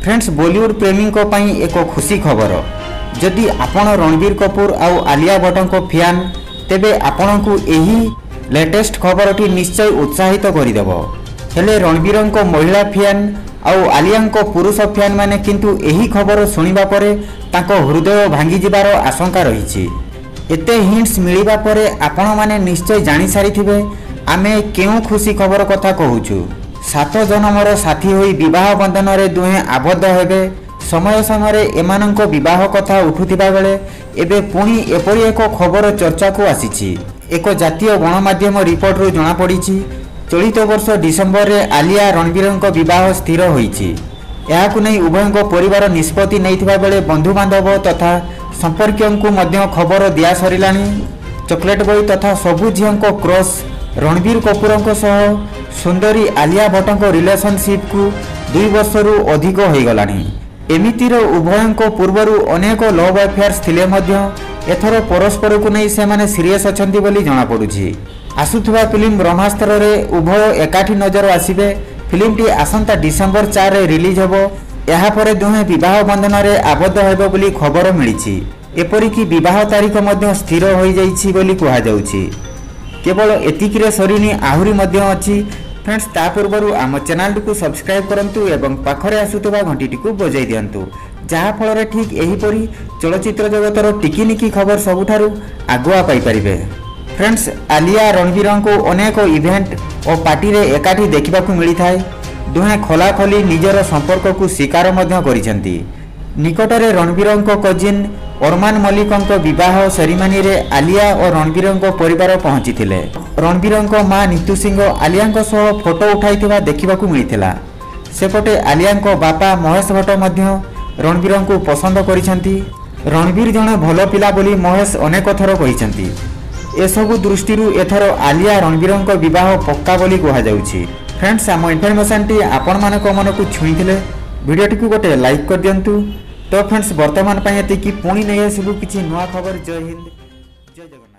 Friends, Bollywood ପ୍ରେମୀଙ୍କ ପାଇଁ ଏକ ଖୁସି ଖବର। ଯଦି ଆପଣ ରଣବୀର କପୁର ଆଉ ଆଲିଆ ଭଟ୍ଟଙ୍କ ଫ୍ୟାନ୍, ତେବେ ଆପଣଙ୍କୁ ଏହି ଲେଟେଷ୍ଟ ଖବରଟି ନିଶ୍ଚୟ ଉତ୍ସାହିତ କରିଦେବ। ହେଲେ ରଣବୀରଙ୍କ ମହିଳା ଫ୍ୟାନ୍ ଆଉ ଆଲିଆଙ୍କ ପୁରୁଷ ଫ୍ୟାନ୍ ମାନେ କିନ୍ତୁ ଏହି ଖବର ଶୁଣିବା ପରେ ତାଙ୍କ ହୃଦୟ ଭାଙ୍ଗିଯିବାର ଆଶଙ୍କା ରହିଛି। ଏତେ ହିଣ୍ଟସ୍ ମିଳିବା ପରେ ଆପଣମାନେ ନିଶ୍ଚୟ ଜାଣିସାରିଥିବେ ଆମେ କେଉଁ ଖୁସି ଖବର କଥା କହୁଛୁ। 7 ଜନ୍ମର ସାଥୀ ହୋଇ ବିବାହ ବନ୍ଧନରେ ଦୁହେଁ ଆବଦ୍ଧ ହେବେ। ସମୟ ସମୟରେ ଏମାନଙ୍କ ବିବାହ କଥା ଉଠୁଥିବା ବେଳେ ଏବେ ପୁଣି ଏପରି ଏକ ଖବର ଚର୍ଚ୍ଚାକୁ ଆସିଛି। ଏକ ଜାତୀୟ ଗଣମାଧ୍ୟମ ରିପୋର୍ଟରୁ ଜଣାପଡ଼ିଛି, ଚଳିତ ବର୍ଷ ଡିସେମ୍ବରରେ ଆଲିଆ ରଣବୀରଙ୍କ ବିବାହ ସ୍ଥିର ହୋଇଛି। ଏହାକୁ ନେଇ ଉଭୟଙ୍କ ପରିବାର ନିଷ୍ପତ୍ତି ନେଇଥିବା ବେଳେ ବନ୍ଧୁବାନ୍ଧବ ତଥା ସମ୍ପର୍କୀୟଙ୍କୁ ମଧ୍ୟ ଖବର ଦିଆସରିଲାଣି। ଚକୋଲେଟ୍ ବୟ ତଥା ସବୁ ଝିଅଙ୍କ କ୍ରସ୍ ରଣବୀର କପୁରଙ୍କ ସହ ସୁନ୍ଦରୀ ଆଲିଆ ଭଟ୍ଟଙ୍କ ରିଲେସନସିପ୍କୁ 2 ବର୍ଷରୁ ଅଧିକ ହୋଇଗଲାଣି। ଏମିତିର ଉଭୟଙ୍କ ପୂର୍ବରୁ ଅନେକ ଲଭ୍ ଆଫେୟାର୍ସ ଥିଲେ ମଧ୍ୟ ଏଥର ପରସ୍ପରକୁ ନେଇ ସେମାନେ ସିରିୟସ୍ ଅଛନ୍ତି ବୋଲି ଜଣାପଡ଼ୁଛି। ଆସୁଥିବା ଫିଲ୍ମ ବ୍ରହ୍ମାସ୍ତ୍ରରେ ଉଭୟ ଏକାଠି ନଜର ଆସିବେ। ଫିଲ୍ମଟି ଆସନ୍ତା ଡିସେମ୍ବର 4ରେ ରିଲିଜ୍ ହେବ। ଏହାପରେ ଦୁହେଁ ବିବାହ ବନ୍ଧନରେ ଆବଦ୍ଧ ହେବେ ବୋଲି ଖବର ମିଳିଛି। ଏପରିକି ବିବାହ ତାରିଖ ମଧ୍ୟ ସ୍ଥିର ହୋଇଯାଇଛି ବୋଲି କୁହାଯାଉଛି। କେବଳ ଏତିକିରେ ସରିନି, ଆହୁରି ମଧ୍ୟ ଅଛି। ଫ୍ରେଣ୍ଡସ୍, ତା ପୂର୍ବରୁ ଆମ ଚ୍ୟାନେଲଟିକୁ ସବସ୍କ୍ରାଇବ୍ କରନ୍ତୁ ଏବଂ ପାଖରେ ଆସୁଥିବା ଘଣ୍ଟିଟିକୁ ବଜାଇ ଦିଅନ୍ତୁ, ଯାହାଫଳରେ ଠିକ୍ ଏହିପରି ଚଳଚ୍ଚିତ୍ର ଜଗତର ଟିକିନିକି ଖବର ସବୁଠାରୁ ଆଗୁଆ ପାଇପାରିବେ। ଫ୍ରେଣ୍ଡସ୍, ଆଲିଆ ରଣବୀରଙ୍କୁ ଅନେକ ଇଭେଣ୍ଟ ଓ ପାର୍ଟିରେ ଏକାଠି ଦେଖିବାକୁ ମିଳିଥାଏ। ଦୁହେଁ ଖୋଲାଖୋଲି ନିଜର ସମ୍ପର୍କକୁ ସ୍ୱୀକାର ମଧ୍ୟ କରିଛନ୍ତି। ନିକଟରେ ରଣବୀରଙ୍କ କଜିନ୍ ଅରମାନ ମଲ୍ଲିକଙ୍କ ବିବାହ ସେରିମାନିରେ ଆଲିଆ ଓ ରଣବୀରଙ୍କ ପରିବାର ପହଞ୍ଚିଥିଲେ। ରଣବୀରଙ୍କ ମା ନୀତୁ ସିଂହ ଆଲିଆଙ୍କ ସହ ଫଟୋ ଉଠାଇଥିବା ଦେଖିବାକୁ ମିଳିଥିଲା। ସେପଟେ ଆଲିଆଙ୍କ ବାପା ମହେଶ ଭଟ୍ଟ ମଧ୍ୟ ରଣବୀରଙ୍କୁ ପସନ୍ଦ କରିଛନ୍ତି। ରଣବୀର ଜଣେ ଭଲ ପିଲା ବୋଲି ମହେଶ ଅନେକ ଥର କହିଛନ୍ତି। ଏସବୁ ଦୃଷ୍ଟିରୁ ଏଥର ଆଲିଆ ରଣବୀରଙ୍କ ବିବାହ ପକ୍କା ବୋଲି କୁହାଯାଉଛି। ଫ୍ରେଣ୍ଡସ୍, ଆମ ଇନଫର୍ମେସନ୍ଟି ଆପଣମାନଙ୍କ ମନକୁ ଛୁଇଁଥିଲେ ଭିଡ଼ିଓଟିକୁ ଗୋଟେ ଲାଇକ୍ କରିଦିଅନ୍ତୁ। ତ ଫ୍ରେଣ୍ଡସ୍, ବର୍ତ୍ତମାନ ପାଇଁ ଏତିକି। ପୁଣି ନେଇ ଆସିବୁ କିଛି ନୂଆ ଖବର। ଜୟ ହିନ୍ଦ, ଜୟ ଜଗନ୍ନାଥ।